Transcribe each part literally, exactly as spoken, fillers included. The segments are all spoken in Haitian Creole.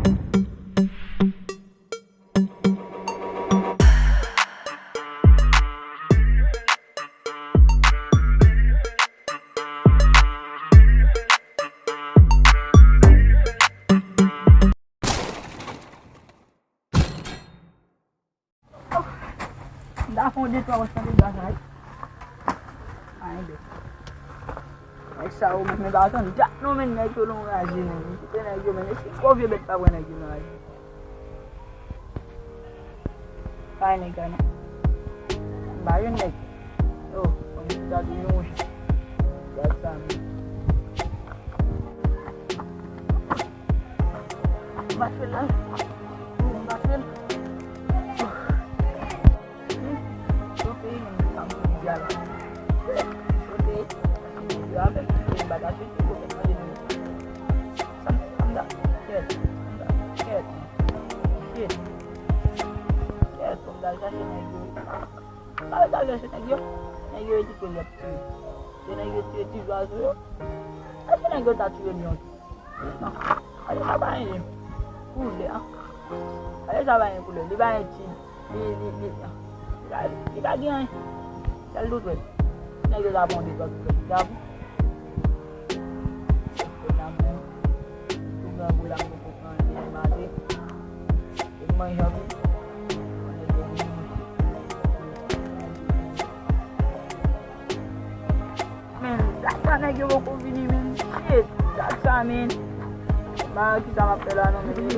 M ta fè yon de twa wòch nan dega sa wi. Ay, bèt. Nèg sa yo menm, men pa tann dat non, men nèg yo nan raje, men. Kite nèg yo, men. E si gwo vye bèt pa pran nèg yo nan raje. Pa nèg la, non. M pa jwenn nèg. Yo, konn sa di nou wi. Gad sa, men. M pa fè l la. M pa fè l. Chofe, men, sa m di a la. Chofe, yo avèk m, m pa ta chofe, kote m mande nou. Sa m, sa m ta, kèt, sa m ta, kèt, shit. Kèt, fò m ta al chache nèg yo. Sa yo t al chache nèg yo? Nèg yo rete sou lòt ti. Se nèg yo tire ti zwazo yo. Èske nèg yo ta tire lyon tou? Non. Gade sa pa gen koulè, an. Gade sa pa gen koulè. Li pa gen ti. Li, li, li, li pa, li pa gen anyen. Sèl tou twèl. Nèg yo ta pran de twa tou twèl. Li ta bon. Tou grangou la, m poko pran anyen manje. E manje anpil. Men, dat sa nèg yo poko vini, men. Shit, dat sa, men. M pa wè kisa m ap fè la, non, men. E,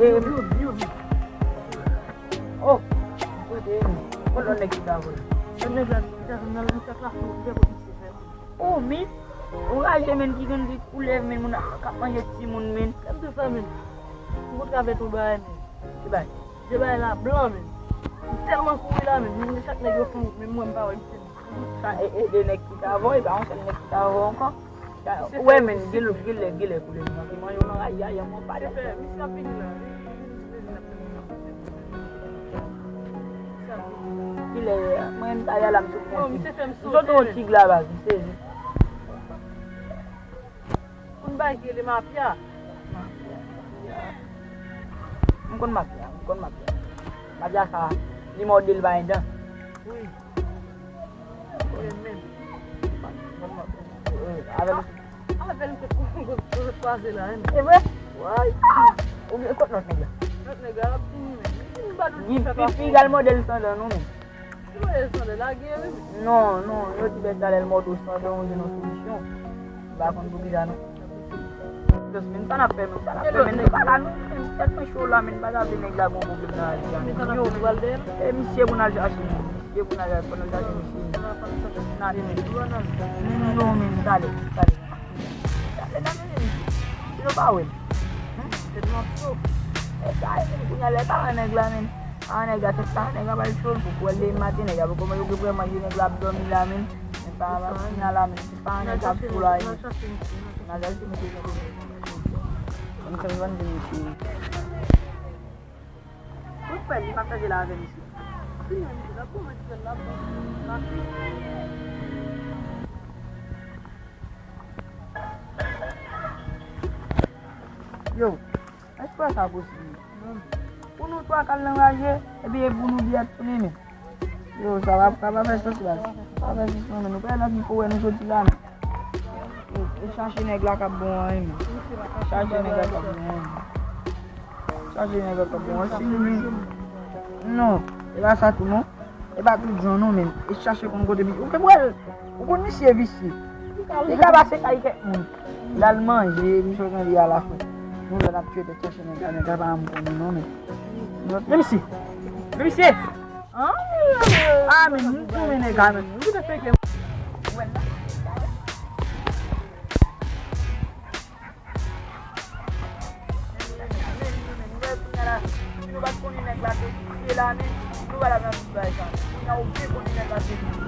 oh, kote, kote lòt nèg ki ta voye? Lòt nèg la, ki ta nan lòt la, ki te konn se fè. Oh, men, yon raje, men, ki konn di koulèv, men, moun k ap manje timoun, men. Kèm tou sa, men. M kontre avèk yon bagay, men. Ki bagay? De bagay la blan, men. M tèlman kouri la, men. Men chak nèg yo fè wout, men mwen, m pa wè misye. Sa, e, e de nèg ki ta voye, pa yon sèl nèg ki ta voye ankò. Sa, ou wè, men, gilè, gilè, gilè, koulèv nan ki manje w nan raje a, yon mò pa de. Misye ap vini la, wi. Gilè, mwen, m ta yè la, m sot yon ti. M sot yon ti glabaz, m sezi. Konn bay ki rele mafya. M konn mafya, m konn mafya. Mafya sa, li mòde l pa gen dan. Wi. Wi, men. Avè l. Avè l, se kou, kou, kou kwaze la, men. E vre? Woy. Ou gen kot lòt nèg la? Lòt nèg la, l ap vini, men. Li vin ba nou. Li, li, li pral mòde l san dan, non, men. Non, non, yo di bèt talè l mòde w san dan, ou jwenn yon solisyon. M pa konn poukisa, non. Just, men, sa n ap fè, men, sa n ap fè, men, nou pa la, non, men, tèt mwen cho la, men, pa ta vle nèg la gon pwoblèm nan raje a, men, yo, e misye pou n al chache, men, misye pou n al, pou n al chache misye, men, n ale, men, non, men, talè, talè, talè, talè, men, si nou pa wè l, hmm, tèt mwen cho, e sa, e, men, kounye a, lè pa wè nèg la, men, a, nèg la, tèt sa, nèg la pral cho l, pou, pou wè l demen maten, nèg la poko manje, vrèman, nèg la ap dòmi la, men, men, pa, pa, kounye a la, men, se pa nèg k ap cho la, men. N al chache misye, n al chache misye. Mwen fè m vann de misye. Ou kwè li pataje la avè misye? Fini misye, l ap goumen sou sèl la, bon. Yo, èske sa posib? Pou nou twa k al nan raje, epi e pou nou biyè tounen, men. Yo, sa va, sa va fè sans, baz. Sa va fè sans, non, men nou pa nan pi fò wè nou soti la, men. Yo, e chache nèg la k ap bon anyen, men. Chache nèg la k ap bon anyen, men. Chache nèg la k ap bon anyen. Si nou vin, non, e pa sa tou, non. E pa tout jan, non, men. E chache konn kote, ou te wè l. Ou konn misye visye. Li ka pase kay kèk moun. L al manje, misye konn li a la fwèt. Nou lè n ap tchwe tèt chache nèg la, nèg la pa janm konnen non, men. Men misye! Men misye! Ah, men, m tounen nèg la, men. Ou te fè kè m. Si nou pa t konnen nèg la te visye la, men, nou pa t ap nan tout bagay sa. Kounye a, ou byen konnen nèg la te visye.